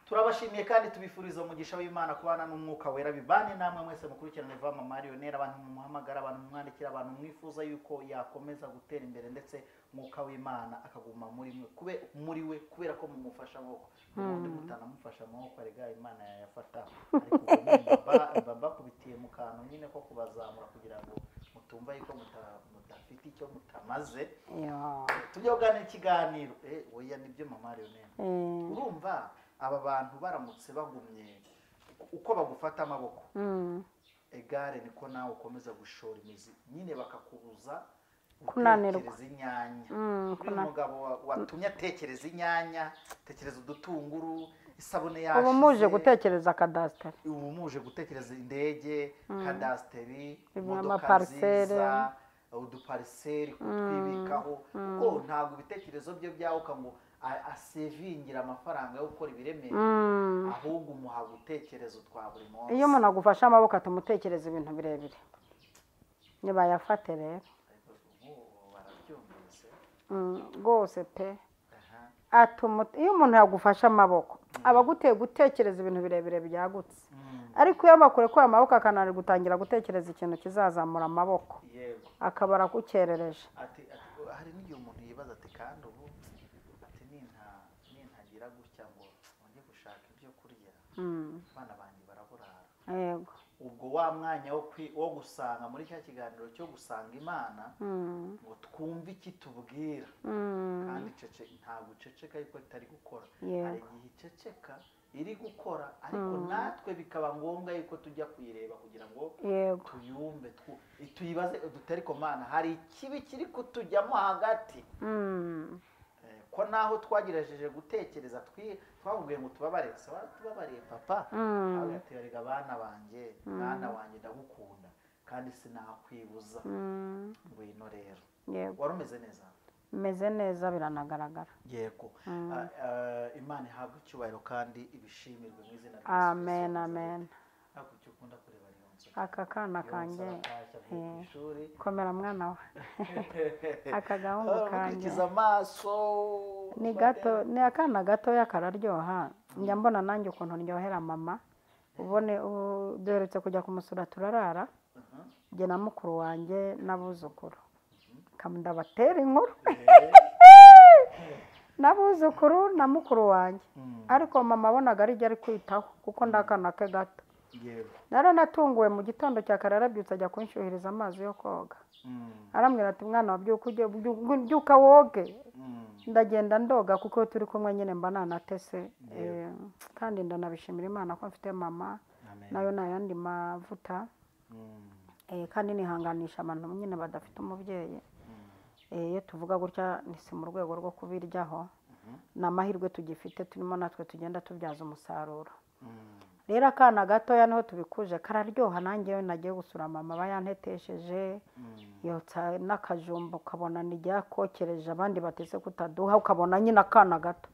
Turabashimiye kandi tubifuriza umugisha w'Imana kubana n'umwuka wera bibane namwe mwese mukurikirane va Mama Lionel, abantu mumuhamagara, abantu mumwandikira, abantu mwifuza yuko yakomeza gutera imbere ndetse mwuka w'Imana akaguma muri mwe kube muri we kubera ko mumufasha amaboko. Ubundi mutanamufasha amaboko arega Imana yayafata, ariko baba kubitiye mu kantu nyine ko kubazamura kugira ngo mutumva yuko mudafite icyo mutamaze. Tujye kuganira ikiganiro oya nibyo Mama Lionel. Urumva aba bantu baramutse bagumye uko bagufata amaboko egare niko nawe ukomeza gushora imizi nyine bakakubuza kunanirwa inyanya. Umugabo watumye atekereza inyanya, tekereza udutunguru, isabune yashize, ubu muje gutekereza kadasteri, ubu muje gutekereza indege, kadasteri, imodoka nziza, udupariseri kutwibikaho, kuko ntabwo ibitekerezo bye byawuka ngo asevingira amafaranga yo gukora ibiremeye, ahubwo umuha gutekereza twa buri munsi. Iyo umuntu agufasha amaboko atumutekereza ibintu birebire nibayafate rero rwose pe. Iyo umuntu yagufasha amaboko aba aguteye gutekereza ibintu birebire byagutse, ariko iyo bakure ko amaboko akananirwa gutangira gutekereza ikintu kizazamura amaboko akaba aragukerereje. Hari n'igihe umuntu yibaza ati kandi ubu ati nintagira gutya ngo njye gushaka ibyo kurya abana banjye baraburara. Yego, ubwo wa mwanya wo gusanga muri cya kiganiro cyo gusanga Imana ngo twumve ikitubwira, kandi ntabwo uceceka yuko itari gukora. Hari igihe iceceka iri gukora, ariko natwe bikaba ngombwa yuko tujya kuyireba kugira ngo tuyumve, tuyibaze dutere komana hari ikibi kiri kutujyamo hagati. Ko naho twagerageje gutekereza twakubwiye ngo tubabare, sawa tubabariye papa, agaterega abana banjye, mwana wanjye ndagukunda kandi sinakwibuza. Ngwino rero. Wari umeze neza? Meze neza biranagaragara. Yego. Imana ihabwe icyubahiro kandi ibishimirwe mu izina rya Yesu. Amen, amen. Nakucyo ukunda kureba Liyonso. Aka kana kanjye. Komera mwana wa. Aka gahungu kanjye. Amaso. Ni gato, ni akana gatoya kararyoha. Njya mbona nanjye ukuntu ndyohera mama. Ubone duherutse kujya kumusura turarara. Jye na mukuru wanjye n'abuzukuru. Ndabatera inkuru n'abuzukuru na mukuru wanjye, ariko mama abonaga ari ari kwitaho kuko ndakana ke gato. Naranatunguwe mu gitondo cya kare arabyutse ajya kunshyuhiriza amazi yo koga, arambwira ati mwana wa byuka ujye byuka woge. Ndagenda ndoga kuko turi kumwe nyine mba nanatese, kandi ndanabishimira Imana ko mfite mama nayo nayandi mavuta, kandi nihanganisha abantu nyine badafite umubyeyi. Iyo tuvuga gutya ni si mu rwego rwo kubiryaho, ni amahirwe tugifite turimo natwe tugenda tubyaza umusaruro. Rero akana gatoya niho tubikuje kararyoha. Nanjye nagiye gusura mama bayantetesheje, yotsa n'akajumba ukabona nijyakokereje abandi batese kutaduha, ukabona nyine akana gato.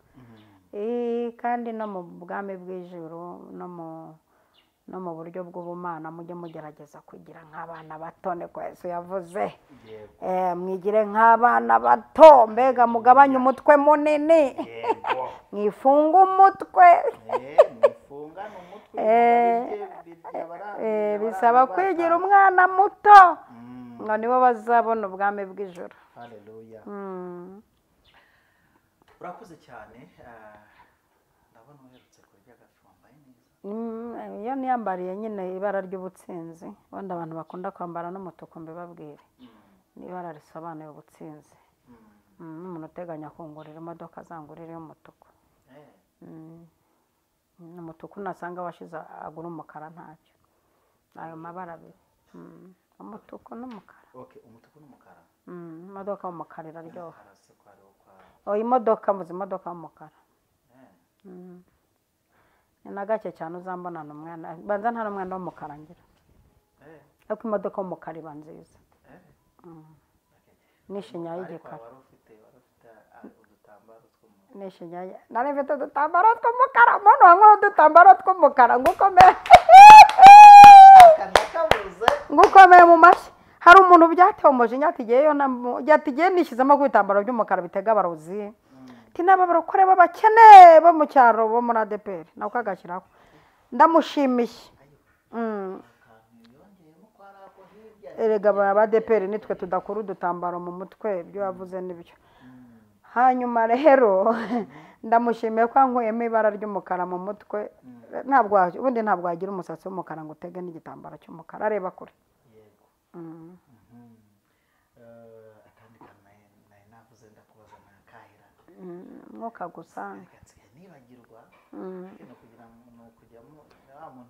Kandi no mu bwami bw'ijuru no mu buryo bw'ubumana mujye mugerageza kugira nk'abana bato, niko Yesu yavuze. Mwigire nk'abana bato, mbega mugabanye umutwe munini, mwifunge umutwe. Bisaba kwigira umwana muto ngo nibo bazabona ubwami bw'ijuru. Haleluya. Urakoze cyane. Ndabona uherutse kurya agafi wambaye neza. Iyo niyambariye nyine ibara ry'ubutsinzi, wenda abantu bakunda kwambara n'umutuku mbibabwire, ni ibara risobanuye ubutsinzi. Umuntu uteganya kungurira imodoka azangurira y'umutuku. Umutuku nasanga washize agura umukara ntacyo, ayo mabara abiri, umutuku n'umukara. Umutuku n'umukara. Imodoka y'umukara iraryoha. Imodoka mbuze imodoka y'umukara. Ni na gake cyane uzambonana umwana banza nta n'umwana w'umukara ngira, ariko imodoka y'umukara iba nziza. N'ishinya y'igikara. N'ishinya nari mfite udutambaro tw'umukara, umuntu wanywa udutambaro tw'umukara ngukomeye mu mashyi. Hari umuntu byatewe umujinya atigiyeyo yatigiye nishyizemo ku bitambaro by'umukara bitega abarozi. Ati n'aba barokore b'abakene bo mu cyaro bo muri ADEPR, nako agashyiraho. Ndamushimiye. Erega ba ADEPR nitwe tudakura udutambaro mu mutwe, ibyo yavuze nibyo. Hanyuma rero ndamushimiye ko ankuyemo ibara ry'umukara mu mutwe. Ntabwo ubundi ntabwo wagira umusatsi w'umukara ngo utege n'igitambaro cy'umukara, areba kure. Yego. Akandi kantu nari navuze ndakubaza nakahera. Mwuka gusanga. Nibagirwa.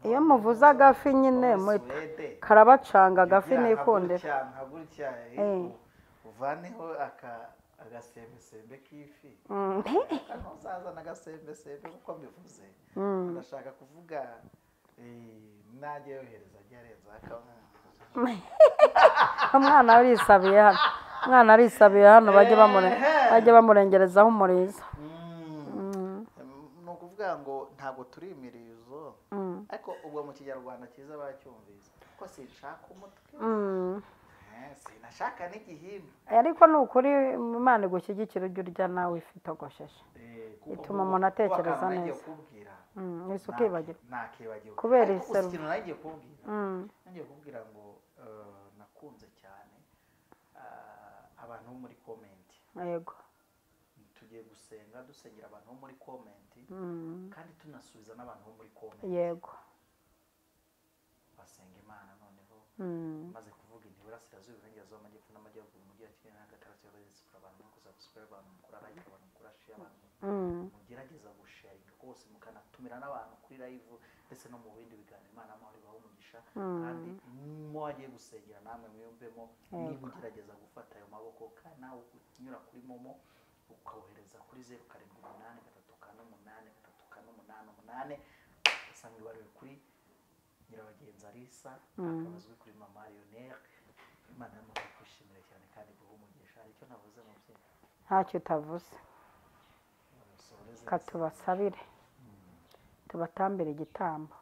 Iyo muvuze agafi nyine karabacanga, agafi nikundira. Gutya uvaneho agasembesembe k'ifi. Ntuzazana agasembesembe kuko mbivuze. Ndashaka kuvuga najye yohereza ajya arenza. Umwana arisabiye hano. Umwana arisabiye hano bajye bamurengerezaho umurizo. Ni ukuvuga ngo ntabwo turi imirizo, ariko ubwo mu Kinyarwanda cyiza bacyumvise ko sinshaka umutwe. Sinashaka n'igihimba. Ariko ni ukuri Imana igushyigikira ujya urya nawe ifitogosheje. Ituma umuntu atekereza neza. Ese ukibagirwa. Nakibagirwa. Kubera iseru. Ikintu nagiye kubwira. Nagiye kubwira ngo nakunze cyane abantu bo muri comment. Yego. Tugiye gusenga dusengera abantu bo muri comment kandi tunasubiza n'abantu bo muri comment. Yego. Basenga Imana noneho. Maze kuvuga inti burasirazuba, iburengerazuba, amajyepfo n'amajyaruguru, umujyi wa Kigali n'agatarasi, abantu no subscribe, abantu mukora like, abantu mukora share, abantu mugerageza gusharinga rwose, mukanatumira n'abantu kuri live ndetse no mu bindi biganiro. Imana amahoro ibahe umugisha, kandi mwagiye gusengera namwe mwiyumvemo, niba ugerageza gufata ayo maboko kandi nawe unyura kuri momo ukohereza kuri 0 7 8 3 4 8 3 4 8 8, usanga ibaruwe kuri Nyirabagenzi Alisa, akaba azwi kuri Mama Lionel. Imana yamukwishimira cyane kandi guha umugisha. Hari icyo navuze mu bye? Ntacyo utavuze. Katubasabire tubatambire igitambo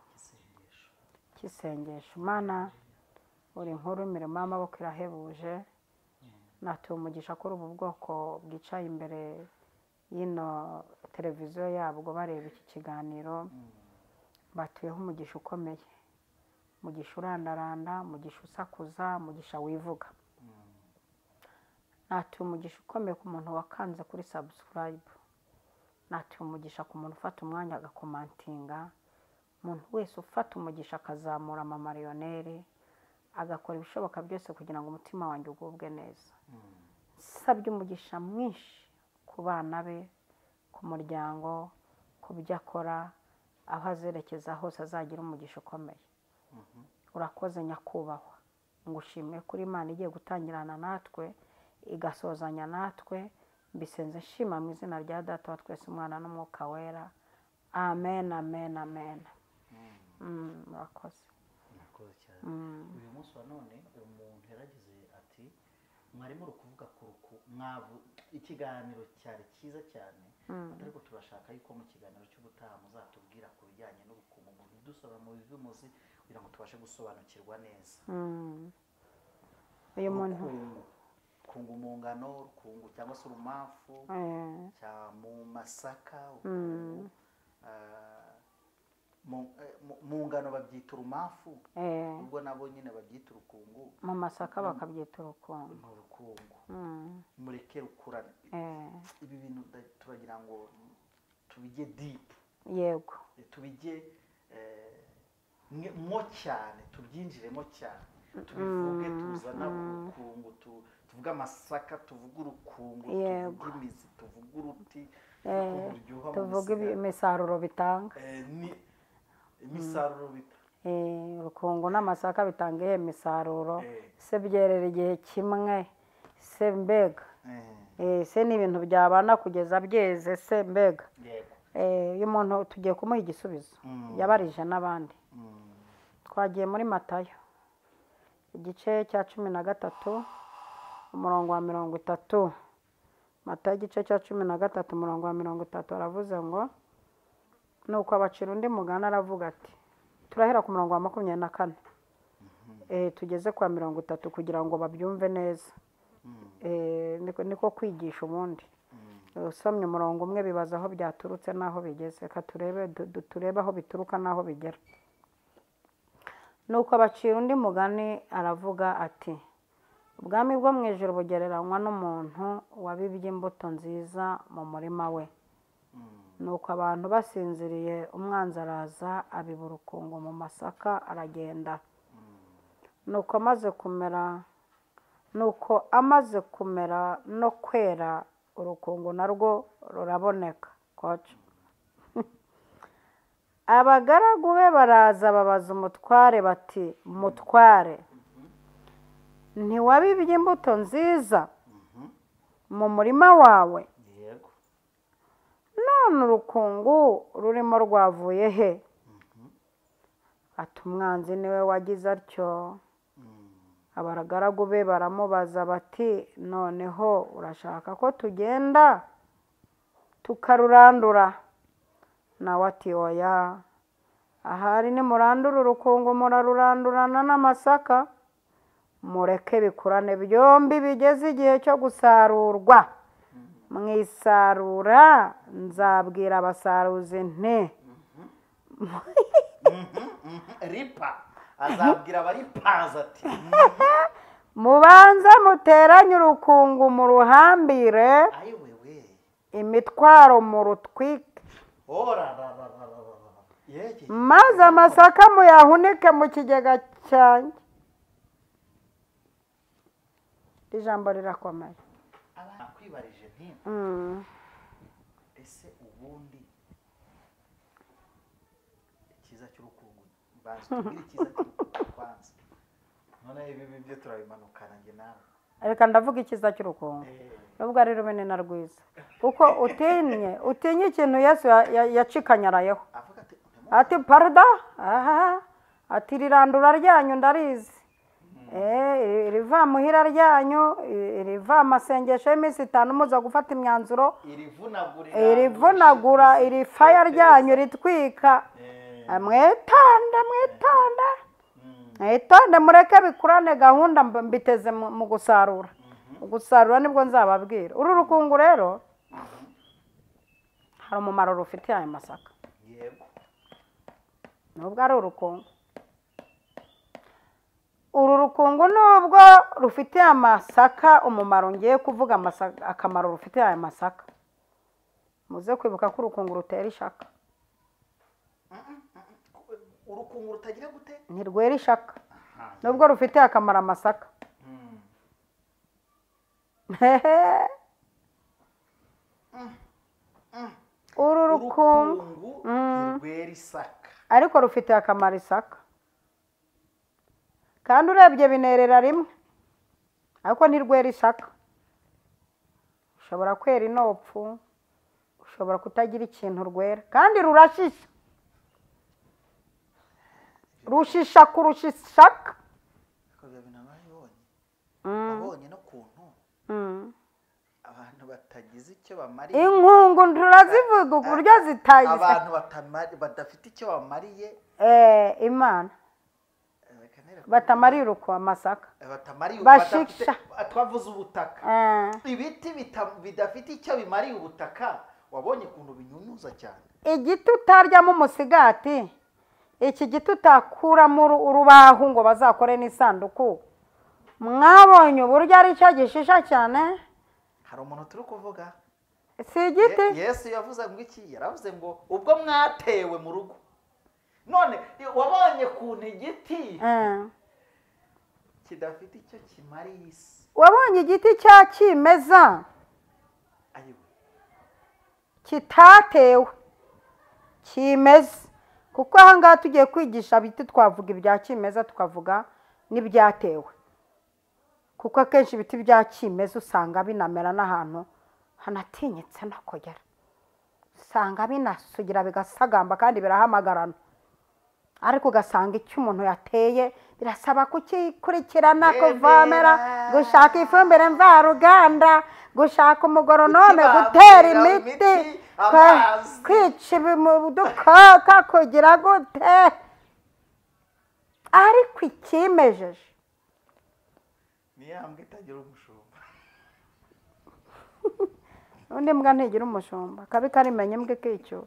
cy'isengesho. Mana uri inkuru, imirimo y'amaboko irahebuje. Natuye umugisha kuri ubu bwoko bwicaye imbere y'ino televiziyo yabwo bareba iki kiganiro. Batuyeho umugisha ukomeye, umugisha urandaranda, umugisha usakuza, umugisha wivuga. Natuye umugisha ukomeye ku muntu wakanze kuri subscribe. Natuye umugisha ku muntu ufata umwanya agakomantinga, umuntu wese ufata umugisha akazamura Mama Lionel, agakora ibishoboka byose kugira ngo umutima wanjye ugubwe neza. Nsabye umugisha mwinshi ku bana be, ku muryango, ku byo akora, aho azerekeza hose azagira umugisha ukomeye. Urakoze nyakubahwa, ngushimiye kuri Imana igiye gutangirana natwe igasozanya natwe. Mbisenze nshima mu izina rya Data wa twese, Umwana n'Umwuka Wera. Amen, amen, amen. Murakoze. Murakoze cyane. Uyu munsi wa none umuntu yaragize ati mwarimo kuvuga ku ikiganiro cyari cyiza cyane, ariko turashaka yuko mu kiganiro cy'ubutaha muzatubwira ku bijyanye n'ubukungu, mu bidusaba mu bivuze kugira ngo tubashe gusobanukirwa neza. Uyu muntu kungu mu ngano, rukungu cyangwa se urumafu, cya mu masaka, mu ngano babyita urumafu, ubwo nabo nyine babyita urukungu, mu masaka bakabyita urukungu. Urukungu mureke rukurane. Ibi bintu turagira ngo tubijye deep. Yego, tubijye mo cyane, tubyinjiremo cyane, tubivuge, tuzana urukungu, tuvuge amasaka, tuvuge urukungu, tuvuge imizi, tuvuge uruti, tuvuge imisaruro bitanga. Imisaruro bitanga urukungu n'amasaka bitanga iyihe misaruro? Se byerera igihe kimwe se mbega? Se ni ibintu byabana kugeza byeze se mbega? Uyu muntu tugiye kumuha igisubizo, yabarije n'abandi. Twagiye muri Matayo igice cya 13 umurongo wa 30. Matayo igice cya 13 umurongo wa 30 aravuze ngo nuko abacira undi mugani aravuga ati, turahera ku murongo wa 24 tugeze kwa 30 kugira ngo babyumve neza. Niko kwigisha ubundi. Usomye umurongo umwe bibaza aho byaturutse n'aho bigeze. Reka turebe, turebe aho bituruka n'aho bigera. Nuko abacira undi mugani aravuga ati: ubwami bwo mu ijuru bugereranywa n'umuntu wabibye imbuto nziza mu murima we. Nuko abantu basinziriye, umwanzi araza abiba urukungu mu masaka aragenda. Nuko amaze kumera no kwera, urukungu narwo ruraboneka. Koca. Abagaragu be baraza babaza umutware bati: mutware, ntiwabibye imbuto nziza mu murima wawe? Yego. None urukungu rurimo rwavuye he? Ati: umwanzi niwe wagize atyo. Abagaragu be baramubaza bati: noneho urashaka ko tugenda tukarurandura? Nawe ati: oya, ahari nimurandura urukungu murarurandurana n'amasaka, mureke bikurane byombi bigeze igihe cyo gusarurwa. Mwisarura nzabwira abasaruzi nti ripa. Azabwira abaripaza ati: mubanza muteranye urukungu muruhambire, ayi wewe, imitwaro murutwike, ora ra ra ra ra ra, yege, maze amasaka muyahunike mu kigega cyanjye. Ijambo rirakomeye. Nakwibarije nti ese ubundi icyiza cy'urukungu, banza tubwire icyiza cy'urukungu kwanza, none ibi byo turabimanukana njye nawe. Reka ndavuga icyiza cy'urukungu, nubwo ari runini na rwiza, kuko utinye ikintu Yesu yacikanyarayeho Avuga ati ati parda, aha, ati rirandura ryanyu ndarizi, iriva muhira ryanyu, iriva amasengesho y'iminsi 5 muza gufata imyanzuro, irivunagura, iri faya ryanyu ritwika, mwitanda mwitanda mwitonde, mureke bikurane gahunda mbiteze mu gusarura. Gusarura nibwo nzababwira. Uru rukungu rero hari umumaro rufitiye aya masaka. Yego. Nubwo ari urukungu, uru rukungu nubwo rufitiye amasaka umumaro, ngiye kuvuga akamaro rufitiye aya masaka. Muze kwibuka ko urukungu rutera ishaka. Urukungu rutagira gute? Ntirwera ishaka. Nubwo rufitiye akamaro amasaka. Uru rukungu ntirwera isaka, ariko rufitiye akamaro isaka. Kandi urebye binerera rimwe, ariko ntirwera isaka. Ushobora kwera inopfu, ushobora kutagira ikintu rwera, kandi rurashisha, rushisha kurusha isaka. Wabonye no kuntu abantu batagize icyo bamariye, inkungu turazivuga uburyo zitagize, abantu badafite icyo bamariye Imana batamariye uko amasaka, bashisha. Twavuze ubutaka, ibiti bidafite icyo bimariye ubutaka, wabonye ukuntu binyunyuza cyane. Igiti utaryamo umusigati, iki giti utakuramo urubaho ngo bazakore n'isanduku, mwabonye uburyo ari cyo gishisha cyane. Hari umuntu turi kuvuga, si igiti. Yesu yavuze ngo iki? Yaravuze ngo ubwo mwatewe mu rugo. None wabonye kuntu igiti kidafite icyo kimariye isi. Wabonye igiti cya kimeza kitatewe kimeza, kuko aha ngaha tugiye kwigisha ibiti twavuga ibya kimeza tukavuga n'ibyatewe, kuko akenshi ibiti bya kimeza usanga binamera n'ahantu hanatinyitse nakogera, usanga binasugira bigasagamba kandi birahamagarana. Ariko ugasanga icyo umuntu yateye birasaba kukikurikirana, kuvomera, gushaka ifumbire mvaruganda, gushaka umugoronome, gutera imiti, kwica udukoko, kugira gute. Ariko ikimejeje ni ya mbwa itagira umushumba. Undi mbwa ntigira umushumba, kabi karimenya imbwa ikicyura.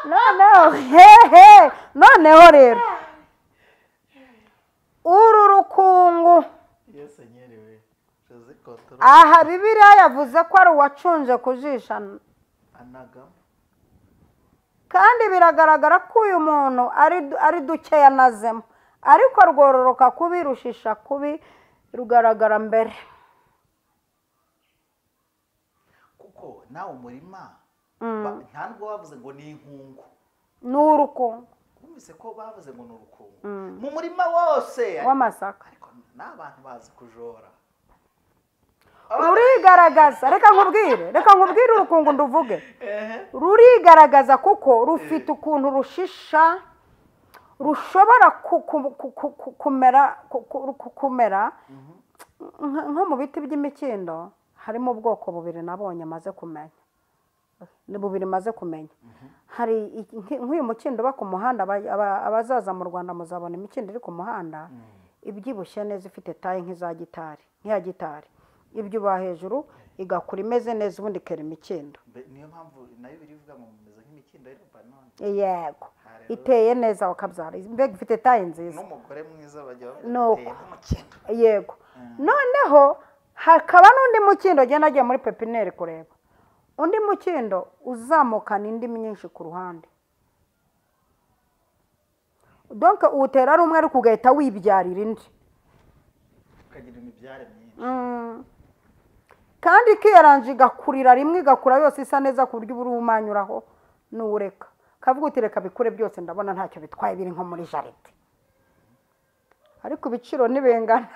Noneho hehe, noneho rero uru rukungu aha Bibiliya yavuze ko ari uwacunje kujisha kandi biragaragara ko uyu muntu ari duke yanazemo, ariko rwororoka kubi, rushisha kubi, rugaragara mbere. Kuko nawe umurima ntabwo bavuze ngo ni inkungu, ni urukungu. Wumvise ko bavuze ngo ni urukungu mu murima wose w'amasaka, ariko n'abantu bazi kujora. Rurigaragaza, reka nkubwire urukungu nduvuge. Rurigaragaza kuko rufite ukuntu rushisha, rushobora kumera nko mu biti by'imikindo. Harimo ubwoko bubiri nabonye maze kumenya, ni bubiri maze kumenya. Hari nk'uyu mukindo uba ku muhanda, abazaza mu Rwanda muzabona imikindo iri ku muhanda ibyibushye neza, ifite taye nk'iza gitari, nk'iya gitari, ibyo hejuru igakura imeze neza, ubundi ikera imikindo. Niyo mpamvu nayo birivuga ngo mumeze nk'imikindo y'u Lebanon. Yego, iteye neza wakabyara, mbega ifite taye nziza. N'umugore mwiza bajya bateye nk'umukindo. Yego. Noneho hakaba n'undi mukindo agenda agiye muri pepiniyeri kureba, undi mukindo uzamukana indi myinshi ku ruhande. Donc uwutera ari umwe ariko ugahita wibyarira indi, ukagira imibyare myinshi. Kandi ikiyaranje igakurira rimwe, igakura yose isa neza ku buryo ubura umanyuraho n'uwureka kavuga uti reka bikure byose, ndabona ntacyo bitwaye, biri nko muri jaride. Ariko ibiciro ntibingana.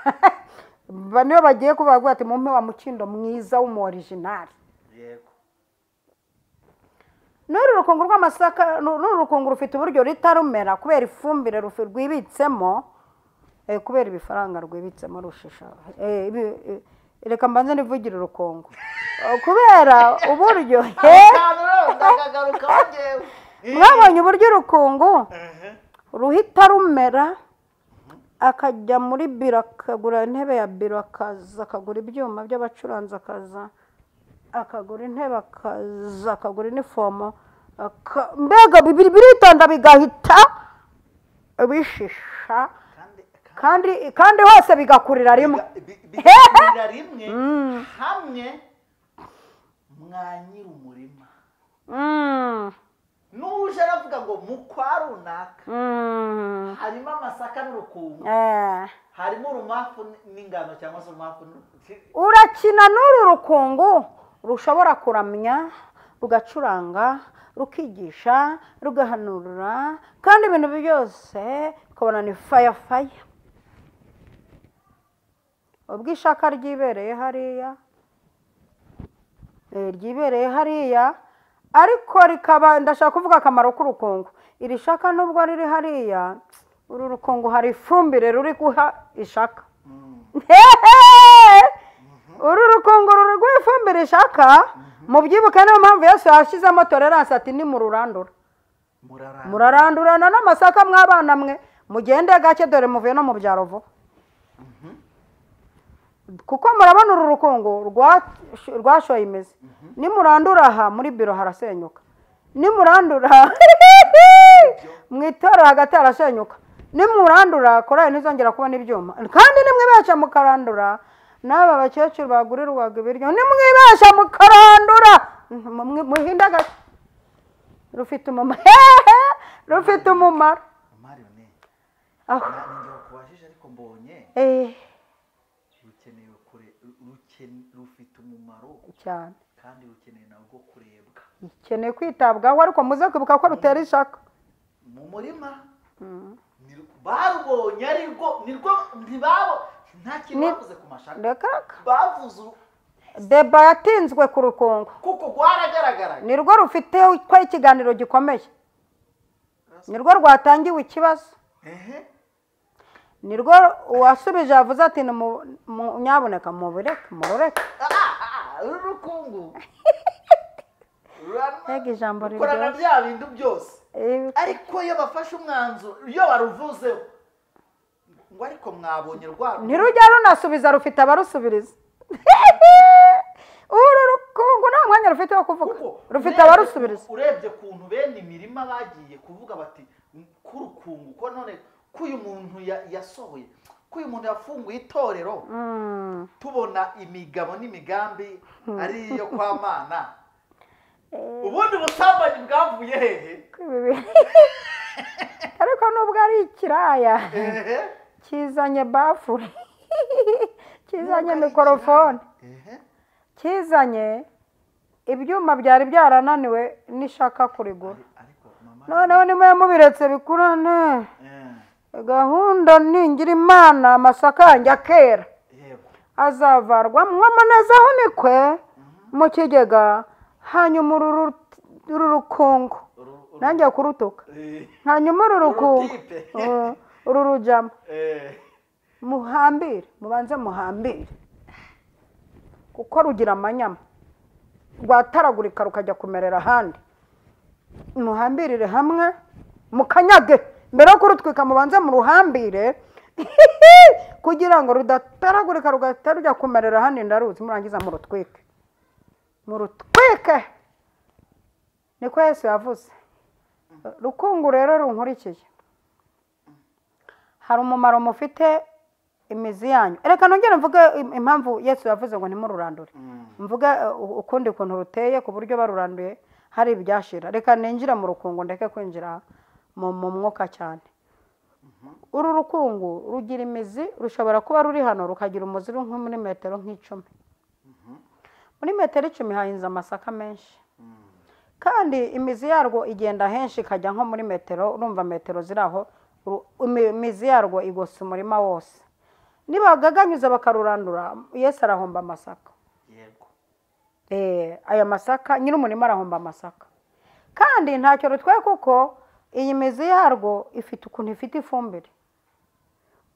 Niyo bagiye kubaga ati mumpe wa mukindo mwiza w'umu original. Yego. N'uru rukungu rw'amasaka, n'uru rukungu rufite uburyo ritarumera kubera ifumbire rwibitsemo, kubera ibifaranga rwibitsemo rushisha. Reka mbanze nivugire urukungu kubera uburyo mwabonye uburyo urukungu ruhita rumera, akajya muri biro akagura intebe ya biro, akaza akagura ibyuma by'abacuranzi, akaza akagura intebe, akaza akagura inifomo, mbega biritonda bigahita bishisha, kandi hose bigakurira rimwe, bigakurira rimwe hamwe mwa nyiri umurima. Nuje aravuga ngo mu kwa runaka harimo amasaka n'urukungu, harimo urumafu n'ingano cyangwa se urumafu. Urakina n'uru rukungu rushobora kuramya, rugacuranga, rukigisha, rugahanura, kandi ibintu byose ukabona ni faya faya. Ubwo ishaka ryibereye hariya, ryibereye hariya, ariko rikaba, ndashaka kuvuga akamaro k'urukungu. Iri shaka nubwo riri hariya, uru rukungu hari ifumbire ruri guha ishaka. Uru rukungu ruri guha ifumbire ishaka. Mubyibuke, niyo mpamvu Yesu yashyizemo tolerance ati ni mururandura, murarandurana n'amasaka mw'abana mwe, mugende gake dore muvuye no mu byaro vuba. Kuko murabona uru rukungu rwashoye imizi, nimurandura aha muri biro harasenyuka, nimurandura mu itorero hagati harasenyuka, nimurandura korali ntizongera kubona ibyuma, kandi nimwibeshya mukarandura n'aba bakecuru bagurirwaga ibiryo, nimwibeshya mukarandura muhinda gake. Rufite umumaro, rufite umumaro. Rufite umumaro cyane, kandi rukeneye nabwo kurebwa, ikeneye kwitabwaho. Ariko muze kwibuka ko rutera ishaka mu murima. Barubonye ariko nirwo ntibabo, nta kintu bavuze ku mashaka, bavuze deba yatinzwe ku rukungu kuko rwaragaragara, nirwo rufite ko ikiganiro gikomeye, nirwo rwatangiwe ikibazo, nirwo uwasubije yavuze ati nyaboneka mubireke murureke. Uru rukungu Mbega ijambo rukorana bya bintu byose, ariko iyo bafashe umwanzuro, iyo baruvuzeho ngo ariko mwabonye rwa ntirujya runasubiza, rufite abarusubiriza. Uru rukungu Urukungu nta mwanya rufite wo kuvuga, rufite abarusubiriza. Urebye kuntu bene imirima bagiye kuvuga bati kurukungu ko none ko uyu muntu yasohoye, ko uyu muntu yafunguye itorero, tubona imigabo n'imigambi ari iyo kwa Mana. Ubundi busambanyi bwavuye hehe? Ariko nubwo ari ikiraya kizanye bafure, kizanye mikorofone, kizanye ibyuma byari byarananiwe nishaka kurigura. Noneho nimwe mubiretse bikurane gahunda ningira Imana amasaka yanjye akera azavarwa mwamaneza ahunikwe mu kigega, hanyuma uru rukungu nanjye kurutuka, hanyuma uru rukungu uru rujama muhambire, mubanze muhambire kuko rugira amanyama, rwataragurika rukajya kumerera ahandi. Muhambirire hamwe mukanyage mbere yo kurutwika, mubanze muruhambire kugira ngo rudataragurika rugahita rujya kumerera ahandi. Ndaruzi, murangiza murutwike, murutwike. Niko Yesu yavuze. Rukungu rero runkurikiye, hari umumaro mufite imizi yanyu. Reka nongere mvuge impamvu Yesu yavuze ngo ntimururandure, mvuge ukundi kuntu ruteye ku buryo baruranduye hari ibyashira. Reka ninjira mu rukungu ndeke kwinjira mu mwuka cyane. Uru rukungu rugira imizi, rushobora kuba ruri hano rukagira umuzi nko muri metero nk'icumi. Muri metero 10 hahinze amasaka menshi, kandi imizi yarwo igenda henshi ikajya nko muri metero, urumva metero ziri aho, imizi yarwo igose umurima wose. Nibagaganyuza bakarurandura, Yesu arahomba amasaka. Yego. Aya masaka nyiri umurima arahomba amasaka, kandi ntacyo rutwaye kuko iyi mizi yarwo ifite ukuntu ifite ifumbire.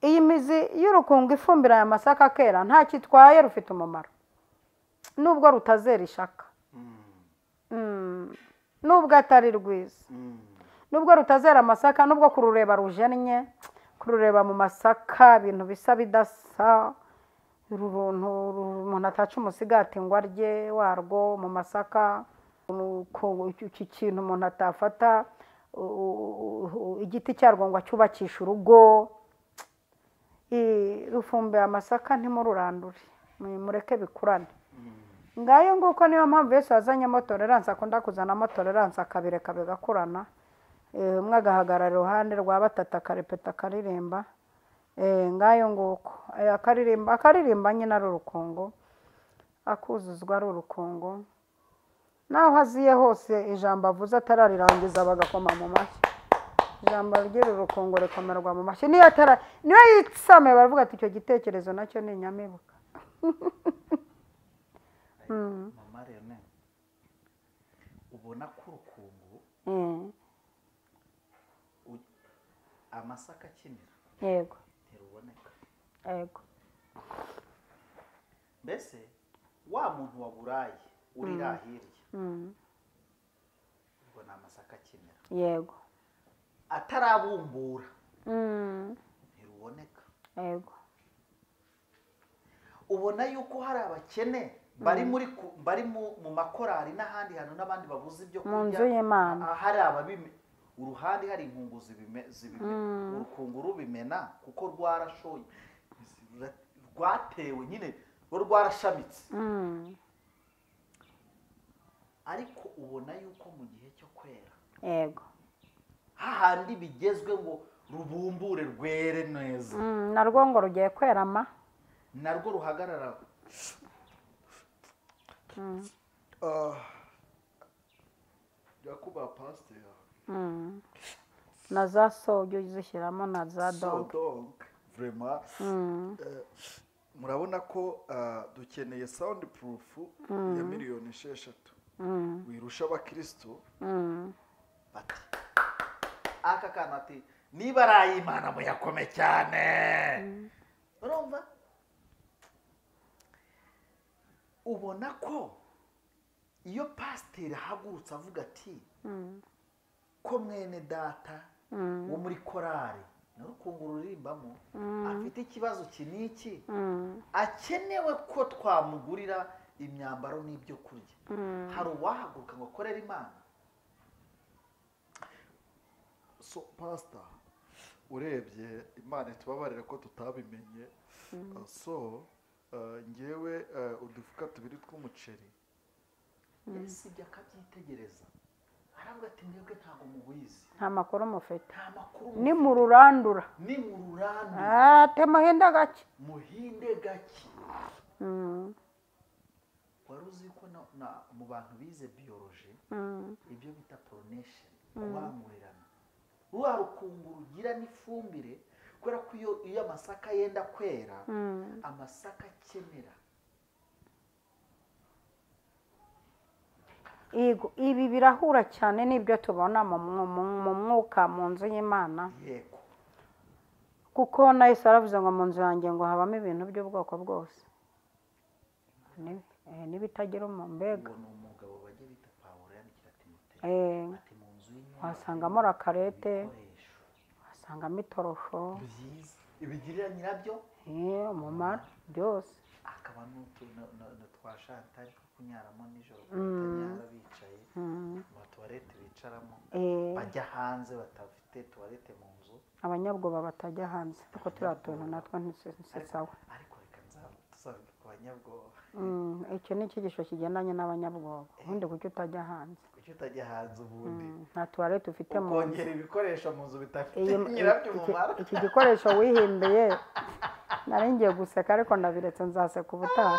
Iyi mizi y'urukungu ifumbira aya masaka akera nta kitwaye, rufite umumaro nubwo rutazera ishaka, nubwo atari rwiza, nubwo rutazera amasaka, nubwo kurureba rujennye, kurureba mu masaka ibintu bisa bidasa, uruntu umuntu ataca umusigati ngo arye warwo mu masaka, iki kintu umuntu atafata igiti cyarwo ngo acyubakishe urugo. Rufumbiye amasaka ntimururandure, mureke bikurane. Ngayo nguko niyo mpamvu Yesu yazanyemo tolerance, akunda kuzanamo tolerance akabireka bigakurana. Umwe agahagarara iruhande rwa batatu akarepeta akaririmba. Ngayo nguko akaririmba, akaririmba nyine ari urukungu, akuzuzwa ari urukungu. Naho aziye hose ijambo avuze atararirangiza bagakoma mu mashyi. Ijambo ry'uru rukungu rikomerwa mu mashyi, niyo atara niyo yitsame baravuga ati icyo gitekerezo nacyo ni inyamibuka. Mama Leonel, ubona ko urukungu amasaka akimera, yego, ntiruboneka. Yego. Mbese wa muntu waburaye uri hirya, ubwo ni amasaka akimera, yego, atarabumbura ntiruboneka. Yego. Ubona yuko hari abakene bari muri bari mu makorari n'ahandi hantu n'abandi babuze ibyo kurya mu nzu y'Imana, hari ababime uruhande, hari inkungu zibime urukungu rubimena kuko rwarashoye, rwatewe nyine, rwarashamitse. Ariko ubona yuko mu gihe cyo kwera, yego, hahandi bigezwe ngo rubumbure rwere neza, narwo ngo rugiye kwerama, narwo ruhagarara. Yakuba pasteur na za so uzishyiramo na za dog vraiment. Murabona ko dukeneye sound proof ya miliyoni 6 wirusha abakristo. Bati aka kana ati niba ari Imana muyakome cyane. Urumva ubona ko iyo pasiteri ahagurutse avuga ati ko mwene data wo muri korari n'urukungu ruririmbamo afite ikibazo iki n'iki, akenewe ko twamugurira imyambaro n'ibyo kurya, hari uwahaguruka ngo akorere Imana? So pastor, urebye Imana itubabarira ko tutabimenye. So ngewe udufuka tubiri tw'umuceri Yesu ibyo akabyitegereza aravuga ati mwebwe ntabwo mubizi, nta makuru mufite, nta makuru ni mu rurandura, ni mu rurandura, ate muhinde gake, muhinde gake. Wari uzi ko mu bantu bize biology ibyo bita pollination, kubangurirana, rwa rukungu rugira n'ifumbire, kubera ko iyo amasaka yenda kwera, amasaka akenera. Ibi birahura cyane n'ibyo tubona mu mwuka mu nzu y'Imana. Yego, kuko na Yesu yaravuze ngo mu nzu yanjye ngo habamo ibintu by'ubwoko bwose n'ibitagira mbega. Wasangamo rakarete, wasangamo itorosho, ibigirira nyirabyo umumaro byose, akaba n'utwa Chantal two kunyaramo nijoro, batanyara bicaye mu tuwarete bicaramo, bajya hanze batafite tuwarete mu nzu, abanyabwoba batajya hanze, kuko turiya tuntu natwo ntisawa. Ariko reka tuzavuge ku banyabwoba. Icyo ni icyigisho kigendanye n'abanyabwoba. Ubundi kuki utajya hanze? Kuki utajya hanze ubundi? Nta tuwarete ufite mu nzu. Ukongera ibikoresho mu nzu bidafite nyirabyo umumaro. Iki gikoresho wihimbiye, nari ngiye guseka ariko ndabiretse, nzaseka ubutaha.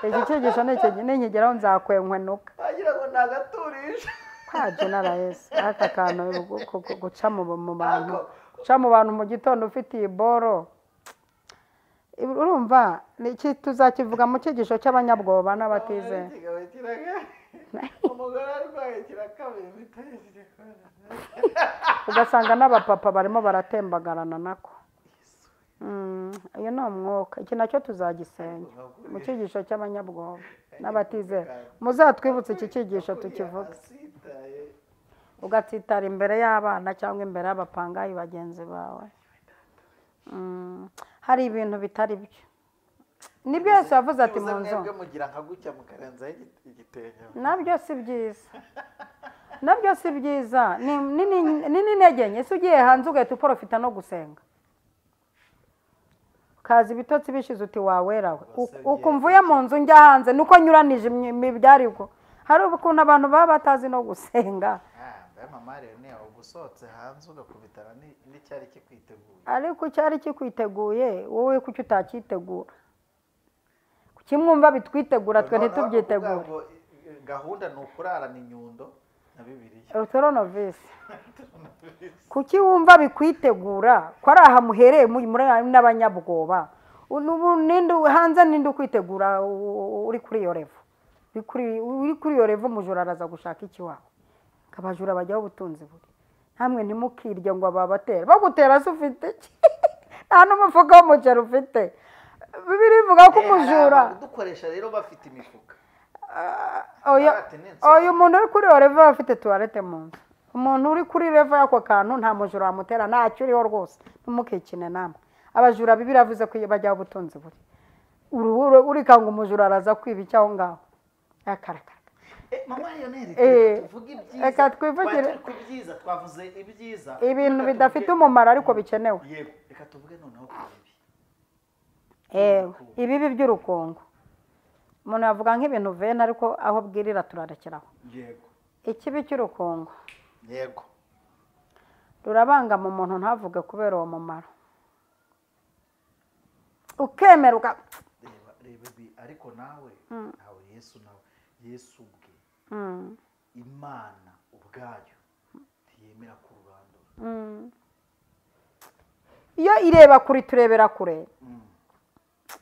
Iki cyigisho ninkigeraho nzakwenkwenuka. Wagira ngo nagaturisha. Kwa General Yesu, aka kantu guca mu bantu, guca mu bantu mu gitondo ufite iyi boro. Urumva iki tuzakivuga mu cyigisho cy'abanyabwoba n'abatize. Ugasanga n'abapapa barimo baratembagarana nako. Iyo ni umwuka, iki nacyo tuzagisenya mu cyigisho cy'abanyabwoba n'abatize. Muzatwibutse iki cyigisho tukivuga. Ugatsitara imbere y'abana cyangwa imbere y'abapangayi bagenzi bawe. Hari ibintu bitari byo. Nibyo Yesu yavuze ati mu nzu nabyo si byiza, nabyo si byiza, ni n'intege nke. Ese ugiye hanze ugahita uporofita no gusenga, ukaza ibitotsi bishize uti wawerawe, ukumva uye mu nzu njya hanze nuko nyuranije imibyaribwo. Hari ukuntu abantu baba batazi no gusenga. Mama Rene, ugusohotse hanze ugakubitana n'icyari kikwiteguye. Ariko icyari kikwiteguye wowe kuki utakitegura? Kuki mwumva bitwitegura twe ntitubyitegure? Gahunda ni ukurarana inyundo na Bibiliya. Utoronovisi. Kuki wumva bikwitegura ko ari aha muhereye muri n'abanyabwoba? Ninde hanze, ninde ukwitegura uri kuri iyo revo? Uri kuri iyo revo umujura araza gushaka iki wawe? Abajura bajyaho ubutunzi buri. Namwe ntimukirye ngo ababatera. Bagutera se ufite iki? Nta n'umufuka w'umuceri ufite. Bibiliya ivuga ko umujura dukoresha rero bafite imifuka. Oya, umuntu uri kuri iyo revo afite tuwarete mu nzu. Umuntu uri kuri revo y'ako kantu nta mujura wamutera, ntacyo uriho rwose. Ntimukikine namwe. Abajura Bibiliya yavuze ko bajyaho ubutunzi buri. Urikanga umujura araza kwiba icyo aho ngaho. Akarakara. Mama Lionel, tuvuge ibyiza. Reka twivugire ku byiza, twavuze ibyiza, ibintu bidafite umumaro ariko bikenewe. Yego, reka tuvuge noneho ku bibi. Ibibi by'urukungu. Umuntu yavuga nk'ibintu vena ariko aho bwirira turarekeraho. Yego. Ikibi cy'urukungu. Yego. Rurabangama umuntu ntavuge kubera uwo mumaro. Ukemera uka reba reba ariko nawe nawe Yesu nawe Yesu ubwe Imana ubwayo ntiyemera kururandura. Iyo ireba kure turebera kure,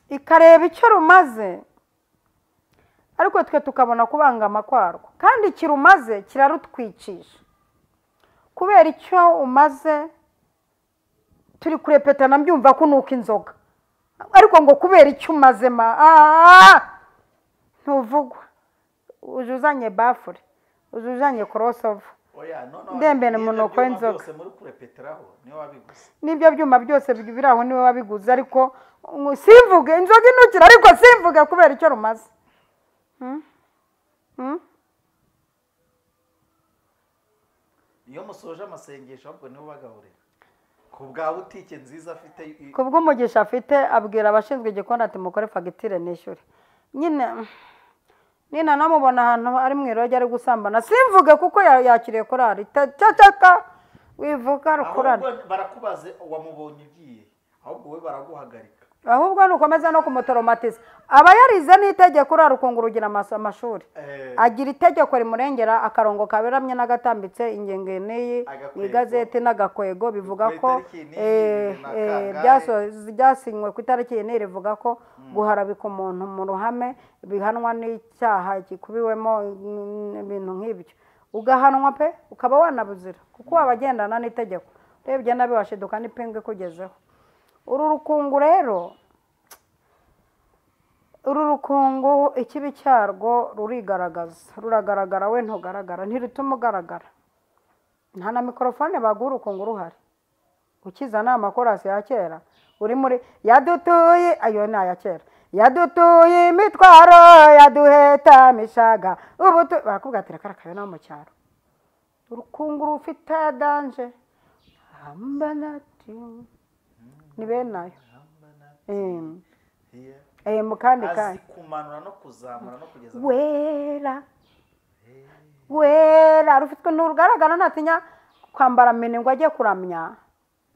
ikareba icyo rumaze, ariko twe tukabona kubangama kwarwo, kandi kirumaze kirarutwicisha. Kubera icyo umaze turi kurepetana mbyumva ko nuko inzoga, ariko ngo kubera icyo umaze ma ntuvugwa. Ujuzanye bafure, ujuzanye crossover. Ndembene umunuko w'inzoga. N'ibyo byuma byose biri aho niwe wabiguze, ariko simvuge inzoga inukira, ariko simvuge kubera icyo rumaze. Iyo musoje amasengesho ahubwo nibo bagaburira ku bwa butike nziza afite, ku bw'umugisha afite abwira abashinzwe igikoni ati mukore fagitire nishyure. Nyine nina namubona ahantu ari mu iroge ari gusambana simvuge kuko yakiriye korari cacaka wivuga rukorana. Barakubaze wamubonye ugiye, ahubwo we baraguhagarika, ahubwo nukomeza no kumutoromatiza. Aba yarize n'itegeko urarukungu rugira amashuri, agira itegeko rimurengera, akarongo kaberamye n'agatambitse, ingengo n'iyi mu igazeti n'agakwego bivuga ko byasinywe ku itariki iyi rivuga ko guharabika umuntu mu ruhame bihanwa n'icyaha gikubiwemo ibintu nk'ibyo, ugahanwa pe ukaba wanabuzira kuko wabagendana n'itegeko. Urebye nabi washiduka n'ipingu ikugezeho. Uru rukungu rero, uru rukungu ikibi cyarwo rurigaragaza, ruragaragara we ntugaragara, ntirutuma ugaragara. Nta na mikorofone baguha urukungu ruhari. Ukiza ni amakorasi ya kera uri muri yadutuye, ayo ni aya kera, yadutuye imitwaro yaduheta mishaga ubu barakubwira ati reka reka no mu cyaro. Urukungu rufite danje ni bene ayo mukandi kandi kumanura no kuzamura no kugeza wera wera rufitwe nturugaragara, ntatinya kwambara mene ngo ajye kuramya.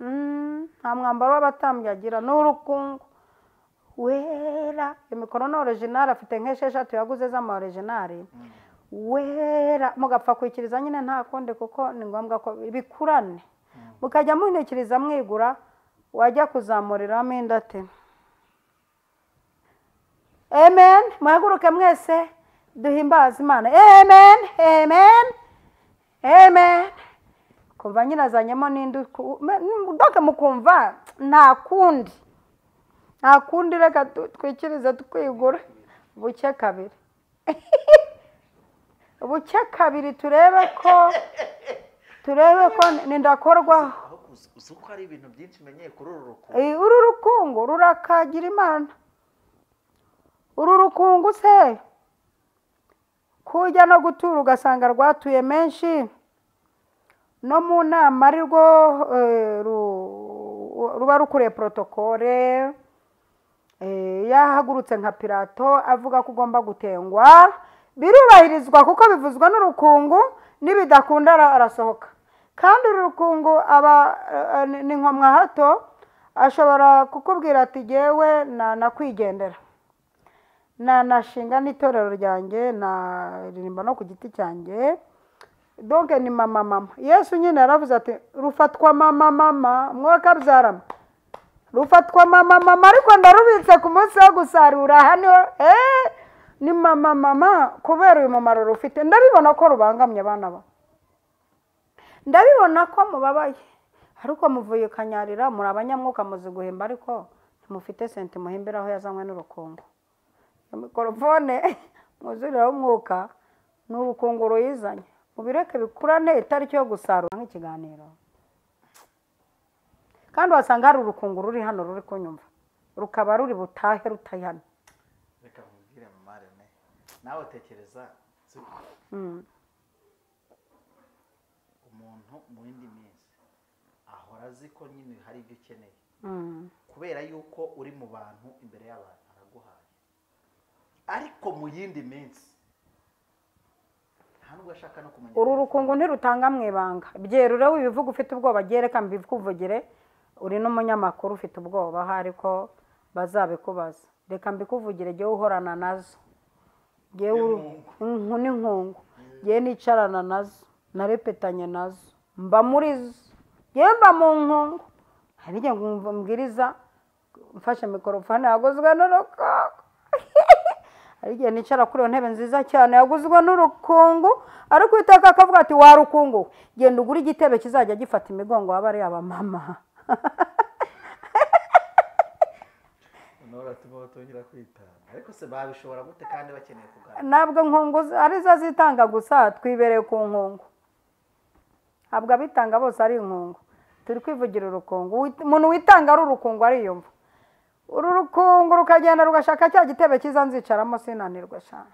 Nta mwambaro w'abatambyi agira, ni urukungu wera. Imikoro ni original, afite nk'esheshatu yaguze z'ama original wera. Mugapfa kwikiriza nyine nta kundi, kuko ni ngombwa ko bikurane, mukajya munikiriza mwigura, wajya kuzamuriramo indate. Amen. Muhaguruke mwese duhimbaze Imana. Amen, amen, amen. Kumva nyirazanyemo n'indi doke, mukumva nta kundi, nta kundi, reka twikirize twigura buke kabiri buke kabiri, turebe ko nindakorwaho. Uzi ko hari ibintu byinshi menyeye kuri uru rukungu. Uru rukungu rurakagira Imana. Uru rukungu se kujya no gutura ugasanga rwatuye menshi, no mu nama ari rwo ruba rukuriye protokole, yahagurutse nka Pilato avuga ko ugomba gutengwa, birubahirizwa kuko bivuzwa n'urukungu, nibidakunda arasohoka. Kandi uru rukungu aba ni nkomwa hato, ashobora kukubwira ati jyewe nakwigendera, nanashinga n'itorero ryanjye, naririmba no ku giti cyanjye, donc ni mama mama. Yesu nyine yaravuze ati rufatwa mama mama, mwaka byarama rufatwa mama mama, ariko ndarubitse ku munsi wo gusarura. Hano ni mama mama kubera uyu mumaro rufite. Ndabibona ko rubangamye abana ba, ndabibona ko mubabaye, ariko muvuye kanyarira, muri abanyamwuka muzi guhimba, ariko ntimufite senti muhimbira aho yazanywe n'urukungu. Mikorofone mwuzuriraho umwuka ni urukungu ruyizanye. Mubireke bikurane itariki yo gusarura nk'ikiganiro. Kandi wasanga hari urukungu ruri hano ruri kunyumva, rukaba ruri butahe rutayana. Reka nkubwire mama Rene, nawe tekereza umuntu mu yindi minsi ahora azi ko nyine hari ibyo ukeneye, kubera yuko uri mu bantu imbere y'abantu araguhaye, ariko mu yindi minsi nta nubwo ashaka no kumenya. Uru rukungu ntirutanga mu ibanga, byerure wibivuga ufite ubwoba, gereka mbikuvugire, uri n'umunyamakuru ufite ubwoba ariko bazabikubaza. Reka mbikuvugire, jyewe uhorana nazo, jyewe n'inkungu, jyewe nicarana nazo, narepetanye nazo, mba muri zo, jyewe mba mu nkungu. Hari igihe mbwiriza mfashe mikorofone yaguzwe n'urukungu, hari igihe nicara kuri iyo ntebe nziza cyane yaguzwe n'urukungu, ariko iteka akavuga ati wa rukungu, genda ugure igitebe kizajya gifata imigongo waba ari abamama. Ntabwo nkungu arizo zitanga gusa, twibereye ku nkungu. Ntabwo abitanga bose ari inkungu, turi kwivugira urukungu. Umuntu witanga ari urukungu ariyumva. Uru rukungu rukagenda rugashaka cya gitebe cyiza nzicaramo sinanirwe cyane.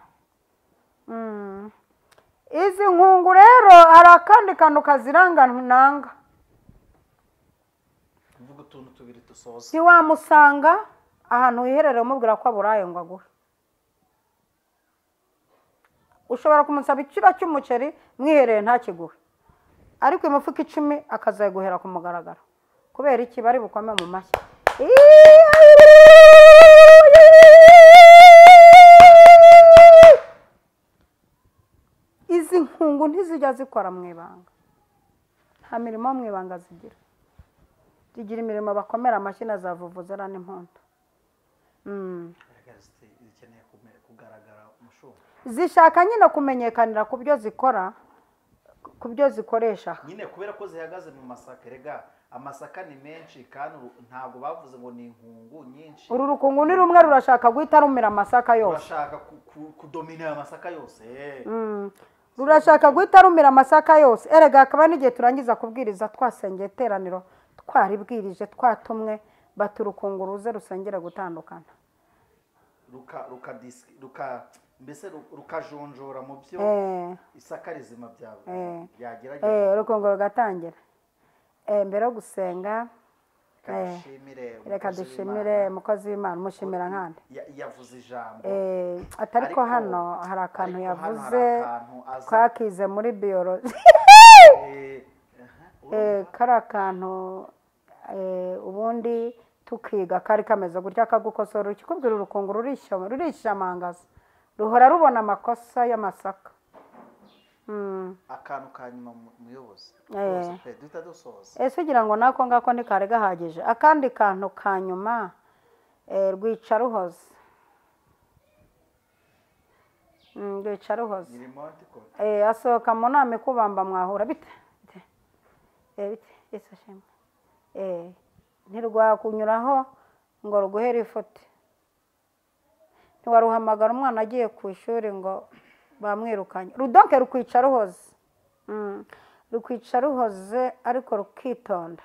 Izi nkungu rero hari akandi kantu kaziranga nanga. Uvuga utuntu tubiri dusoza. Ntiwamusanga ahantu wiherereye umubwira ko aburaye ngo aguhe. Ushobora kumusaba ikiro cy'umuceri mwihereye ntakiguhe, ariko imifuka 10 akazaguhera ku mugaragaro. Kubera iki? Bari bukome mu mashyi. Izi nkungu ntizijya zikora mu ibanga, nta mirimo mu ibanga zigira. Zigira imirimo bakomera amashyi na za vuvuzela n'impundu. Zishaka nyine kumenyekanira ku byo zikora, ku byo zikoresha nyine, kubera ko zihagaze mu masaka. Rega amasaka ni menshi kandi ntabwo bavuze ngo ni inkungu nyinshi. Uru rukungu ni rumwe rurashaka guhita rumira amasaka yose, rurashaka kudomina amasaka yose. Rurashaka guhita rumira amasaka yose. Erega akaba n'igihe turangiza kubwiriza twasengeye iteraniro, twaribwirije, twatumwe, bati urukungu ruze rusengera gutandukana, mbese rukajonjora mu byo isaka rizima byawe byagerageza. Urukungu rugatangira. Mbere yo gusenga reka dushimire umukozi w'Imana. Mushimira nkande yavuze ijambo atariko hano hari akantu yavuze twakize muri biology. Kari akantu ubundi tukiga kari kameze gutya, kagukosora ukikubwira urukungu rurishamangaza, ruhora rubona amakosa y'amasaka. Akantu ka nyuma muyobozi duhita dusoza. Ese ugira ngo nako ngako ntikari gahagije? Akandi kantu ka nyuma, rwica ruhoze. Rwica ruhoze. Asohoka mu nama ikubamba mwahura bite bite bite ntirwakunyuraho ngo ruguhere ifoto. Ntiwaruhamagara umwana agiye ku ishuri ngo bamwirukanye. Rudonke rukwica ruhoze. Rukwica ruhoze ariko rukitonda.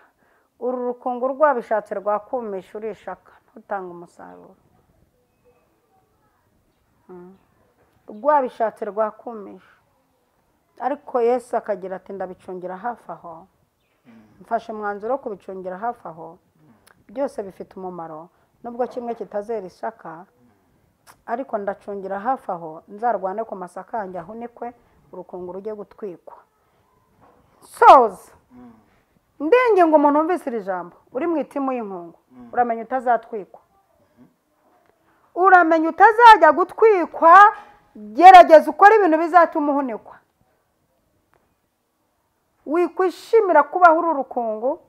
Uru rukungu rwabishatse rwakumisha urishaka ntutanga umusaruro. Rwabishatse rwakumisha, ariko Yesu akagira ati ndabicungira hafi aho. Mfashe umwanzuro wo kubicungira hafi aho. Byose bifite umumaro nubwo kimwe kitazera isaka, ariko ndacungira hafi aho, nzarwane ku masaka yanjye ahunikwe, urukungu rujye gutwikwa. Soza ndinginga umuntu wumvise iri jambo uri mu itimu y'inkungu, uramenya utazatwikwa, uramenya utazajya gutwikwa. Gerageza ukore ibintu bizatuma uhunikwa. Wikwishimira kubaho uru rukungu,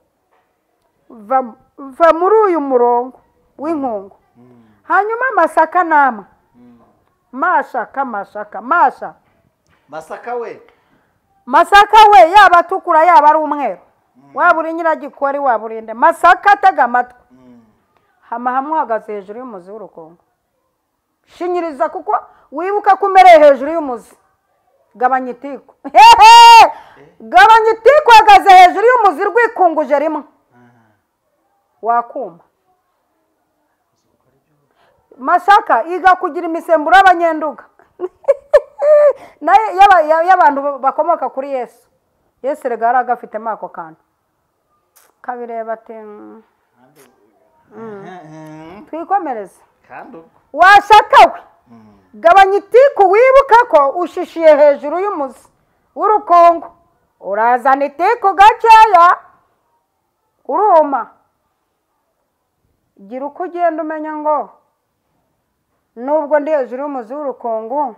va muri uyu murongo w'inkungu. Hanyuma amasaka namwe, mashaka mashaka masha masaka we, masaka we, yaba atukura yaba ari umweru, waba uri nyiragikori waba uri nde, masaka atega amatwi. Hama hamwe uhagaze hejuru y'umuzi w'urukungu, shinyiriza kuko wibuka ko umereye hejuru y'umuzi. Gabanya itiku, gabanya itiku, uhagaze hejuru y'umuzi rwikunguje rimwe wakuma. Masaka iga kugira imisemburo y'abanyenduga y'abantu bakomoka kuri Yesu. Yesu rega yari agafitemo ako kantu kabireba ati twikomereze. Washaka we, gabanya itiku, wibuka ko ushishiye hejuru y'umuzi w'urukungu, urazana itiku gakeya uruma. Gira uko ugenda umenya ngo nubwo ndi hejuru y'umuzi w'urukungu,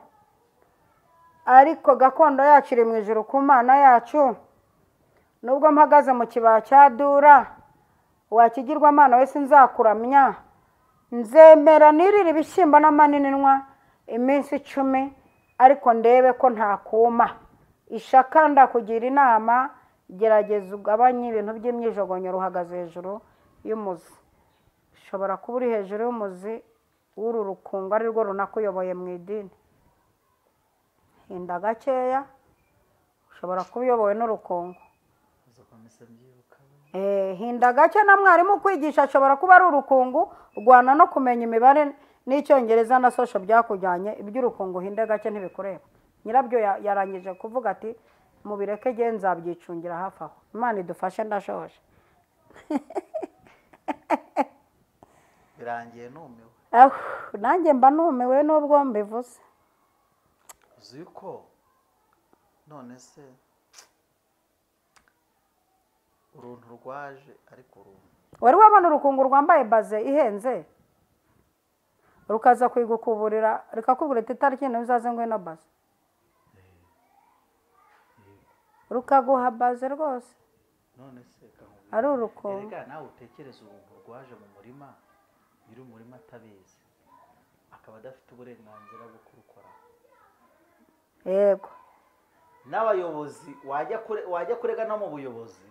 ariko gakondo yacu iri mu ijuru ku Mana yacu. Nubwo mpagaze mu kibaya cya Dura, wakigirwamana wese nzakuramya, nzemera nirire ibishyimbo n'amaninwa iminsi 10, ariko ndebe ko ntakuma. Ishaka ndakugira inama, gerageza ugabanye ibintu by'imyijogonyo, uhagaze hejuru y'umuzi. Ushobora kuba uri hejuru y'umuzi w'uru rukungu ari rwo runakuyoboye mu idini. Hinda gakeya, ushobora kuba uyobowe n'urukungu. Hinda gake na mwarimu kwigisha ashobora kuba ari urukungu, rwana no kumenya imibare n'icyongereza na social byakujyanye, iby'urukungu hinde gake ntibikureba. Nyirabyo yarangije kuvuga ati mubireke nge nzabyicungira hafi aho. Imana idufashe ndashoje. Birangiye numiwe. Nanjye mba numiwe nubwo mbivuze. Uzi ko none se uruntu rwaje ariko uruntu. Wari wabona urukungu rwambaye baze ihenze rukaza kwigukuburira rikakubwira ati itariki ntuzaze ngwino baze. Rukaguha baze rwose. None se ari urukungu. Erega nawe utekereza uruntu rwaje mu murima, nyiri umurima atabizi, akaba adafite uburenganzira bwo kurukora. Yego. N'abayobozi wajya kurega no mu buyobozi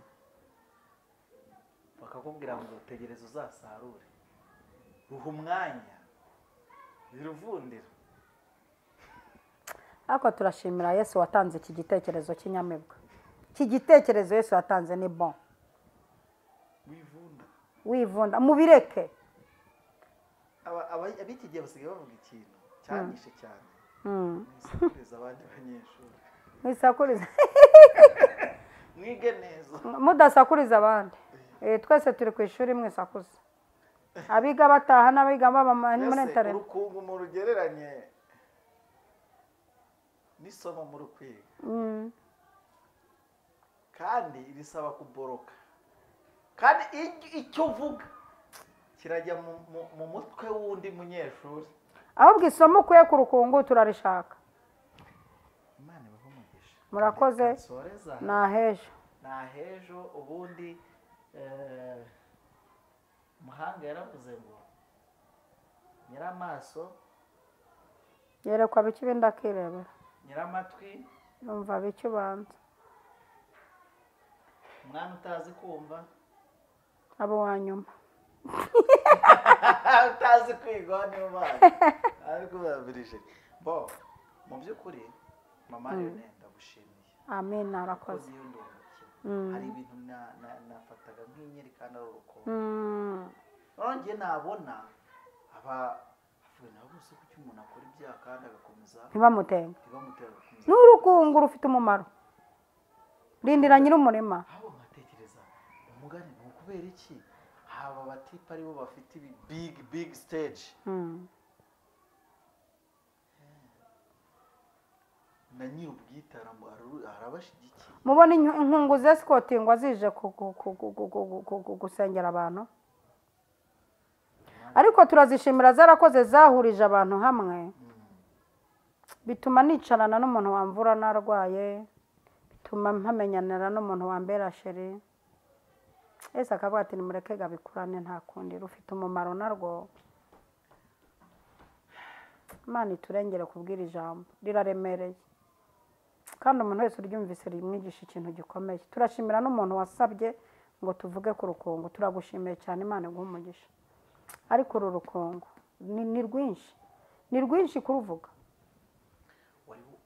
bakakubwira ngo tegereza uzasarure, ruha umwanya biruvundira. Ariko turashimira Yesu watanze iki gitekerezo cy'inyamibwa. Iki gitekerezo Yesu watanze ni bon. Wivunda. Wivunda mubireke. Ab'iki gihe basigaye bavuga ikintu cyanyishe cyane. Mwisakuriza abandi banyeshuri. Mwisakuriza. Mwige neza. Mudasakuriza abandi. Twese turi ku ishuri mwisakuza. Abiga bataha n'abiga baba muri internet. Urukungu mu rugereranye n'isomo muri kwiga. Kandi risaba kuboroka. Kandi icyo uvuga kirajya mu mutwe w'undi munyeshuri. Ahubwo isomo ukuye ku rukungu turarishaka. Imana ibahe umugisha. Murakoze. Nahejo. Nahejo ubundi Muhanga yaravuze ngo nyiramaso yerekwa bike ibindi akirebera, nyiramatwi yumva bike ubanza, umwana utazi kumva abo wa nyuma utazi kwiga niyo bana ariko babirije. Bo mu by'ukuri mama Lionel ndagushimiye. Amen, arakoze. Hari ibintu nafataga nk'inyeri kandi ari urukundo. Nongeye nabona aba avuga nabo bose kuki umuntu akora ibyaha kandi agakomeza ntibamutenga. N'urukungu rufite umumaro. Rindira nyir'umurima. Aho nkatekereza umugani ni ukubera iki haba abatipa aribo bafite ibi big big stage. Na nyir'ubwitaramo arabashigikiye. Mubona inkungu zesikotingwa zije gusengera abantu, ariko turazishimira zarakoze, zahurije abantu hamwe, bituma nicarana n'umuntu wamvura narwaye, bituma mpamenyanira n'umuntu wambera sheri. Ese akavuga ati nimureke gabikurane nta kundi, rufite umumaro narwo. Imana iturengere kubwira ijambo riraremereye, kandi umuntu wese uryumvise rimwigisha ikintu gikomeye. Turashimira n'umuntu wasabye ngo tuvuge ku rukungu, turagushimiye cyane, Imana iguhe umugisha. Ariko uru rukungu ni rwinshi, ni rwinshi kuruvuga.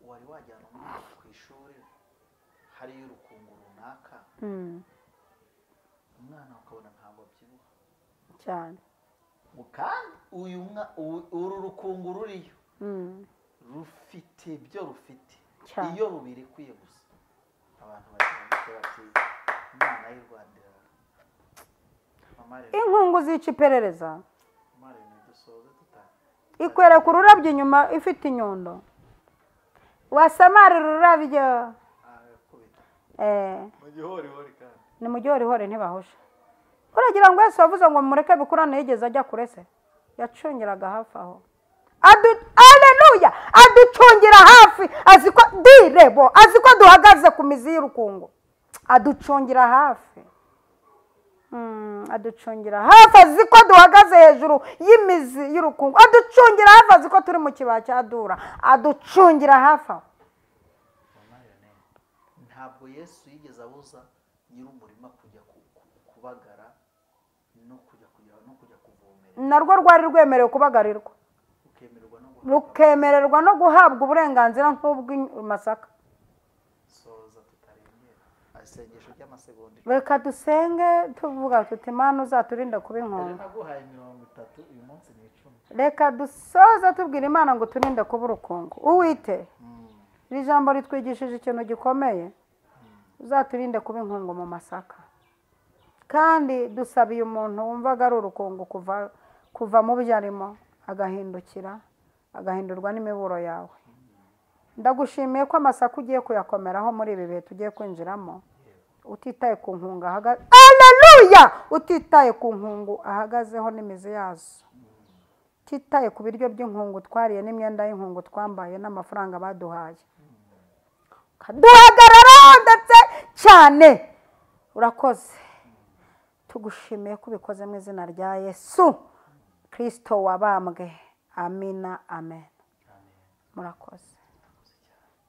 Wari wajyana umwana ku ishuri hariyo urukungu runaka, umwana ukabona ntabwo abyibuha cyane. Kandi uru rukungu ruriyo rufite ibyo rufite, iyo rubirekuye gusa abantu bagira bati Imana y'u Rwanda. Inkungu zica iperereza, ikwereka ururabyo inyuma ifite inyundo, wasamarira ururabyo ni mu gihorihori ntibahusha. Uragira ngo Yesu wavuze ngo mureke bikurane yigeze ajya kure se? Yacungiraga hafi aho. Aleluya, aducungira hafi, azi ko direbo, azi ko duhagaze ku mizi y'urukungu, aducungira hafi. Aducungira hafi, azi ko duhagaze hejuru y'imizi y'urukungu, aducungira hafi, azi ko turi mu kibaya cya Dura, aducungira hafi aho. Ntabwo Yesu yigeze abuza nyir'umurima kujya kubagara no kujya kuvomera. Narwo rwari rwemerewe kubagarirwa, rukemererwa no guhabwa uburenganzira nk'ubw'amasaka. Isengesho ry'amasegonda. Reka dusenge tuvuga tuti Mana uzaturinde kuba inkungu. Naguhaye 30 uyu munsi ni 10. Reka dusoze tubwira Imana ngo turinde kuba urukungu. Uwite Iri jambo ritwigishije ikintu gikomeye. Uzaturinde kuba inkungu mu masaka. Kandi dusabiye umuntu wumvaga ari urukungu kuva mu byo arimo, agahindukira, agahindurwa n'imiburo yawe. Ndagushimiye ko amasaka ugiye kuyakomeraho muri ibi bihe tugiye kwinjiramo, utitaye ku nkungu ahagaze. Haleluya! Utitaye ku nkungu ahagazeho n'imizi yazo, utitaye ku biryo by'inkungu twariye n'imyenda y'inkungu twambaye n'amafaranga baduhaye, duhagararaho ndetse cyane. Urakoze, tugushimiye ko ubikoze mu izina rya Yesu Kristo wabambwe. Amina, amen. Murakoze.